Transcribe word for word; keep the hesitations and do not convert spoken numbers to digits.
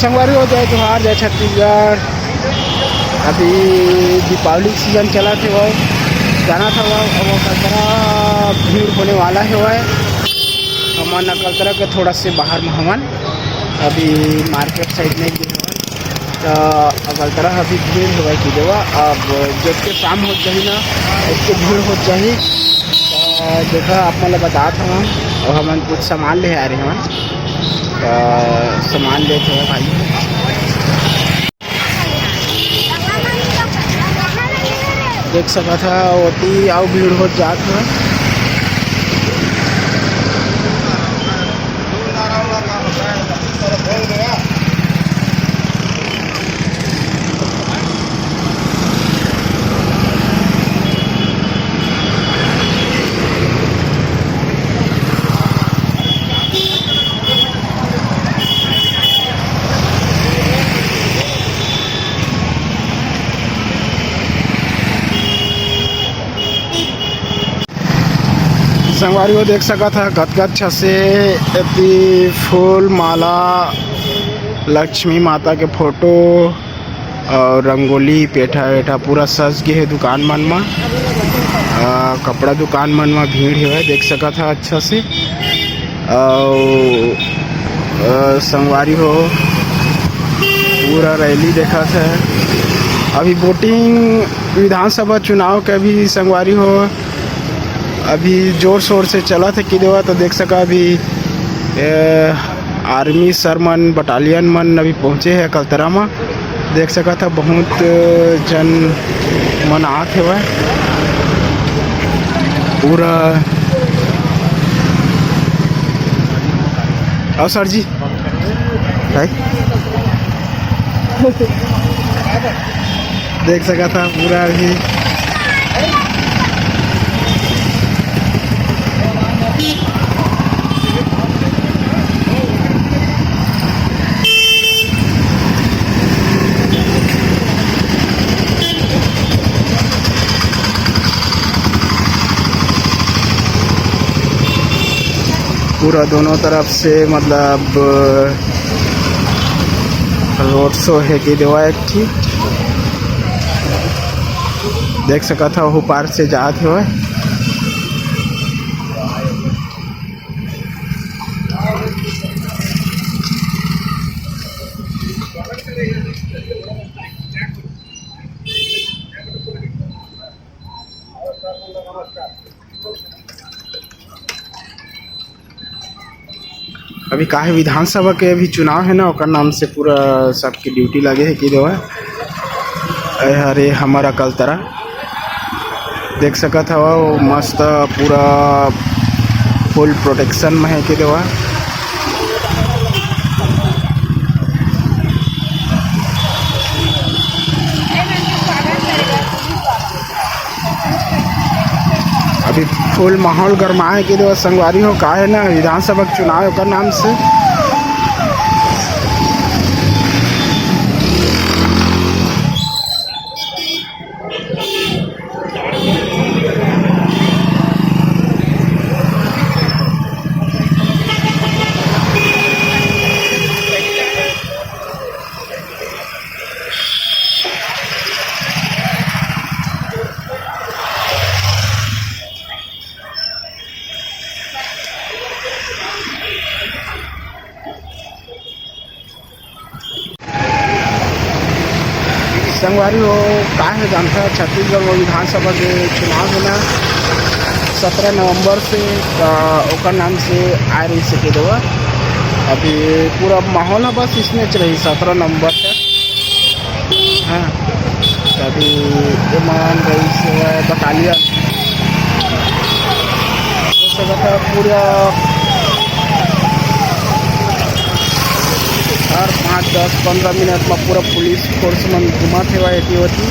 संगवारी हो, जय जोहार, जय छत्तीसगढ़। अभी दीपावली सीजन चलत हे, वो जाना था, वो, वो कतरा भीड़ होने वाला है, वो है। हमन अकलतरा के थोड़ा से बाहर में हमन अभी मार्केट साइड में गए हवन, तो अकलतरा अभी भीड़ होवे की देवा। अब जब के शाम हो जाही ना, उसके भीड़ हो जाही। तो देखा, आप मन ला बतात हवन, और हमन कुछ सामान ले आ रहे हवन, तो सामान लेते हैं भाई। देख सकत हा, ओती अउ भीड़ होत जात हे। संगवारी हो, देख सकत हा, कतका अच्छा से एती फूल माला, लक्ष्मी माता के फोटो और रंगोली, पेठा वेठा पूरा सज गे हे दुकान मन म। अ, कपड़ा दुकान मन म भीड़ हेवय, देख सकत हा अच्छा से। अउ, अ, संगवारी हो, पूरा रैली देखत हे। अभी वोटिंग, विधानसभा चुनाव के अभी संगवारी हो, अभी जोर शोर से चलत हे कि देवा, तो देख सका अभी, ए, आर्मी सर मन, बटालियन मन अभी पहुँचे हे अकलतरा म। देख सकत ह, बहुत जन मन आत हेवय पूरा। अउ सर जी, भाई। देख सकत ह पूरा अभी पूरा दोनों तरफ से, मतलब, रोड शो हे कि देवा एक ठी। देख सकत ह, ओहू पार से जात हेवय। अभी का हे, विधानसभा के अभी चुनाव हे ना, ओकर नाम से पूरा सबके ड्यूटी लगे हे कि देवा। ए हरे हमर अकलतरा, देख सकत हव, मस्त पूरा फुल प्रोटेक्शन में हे कि देवा। अभी फुल माहौल गरमाए के देवा संगवारी हो, का हे ना, विधानसभा के चुनाव ओकर नाम से। संगवारी हो, का हे जानता, छत्तीसगढ़ में विधानसभा के चुनाव हे ना, सत्रह नवंबर से, अ, ओकर नाम से आए रही सके देवा। अभी पूरा माहौल ह बस इसने च रही सत्रह नवंबर तक। हाँ, अभी एमन रईस बटालियन, हो सकत हे पूरा हर पाँच, दस, पंद्रह मिनट में पूरा पुलिस फोर्स मन घूमत हेवय एती ओती।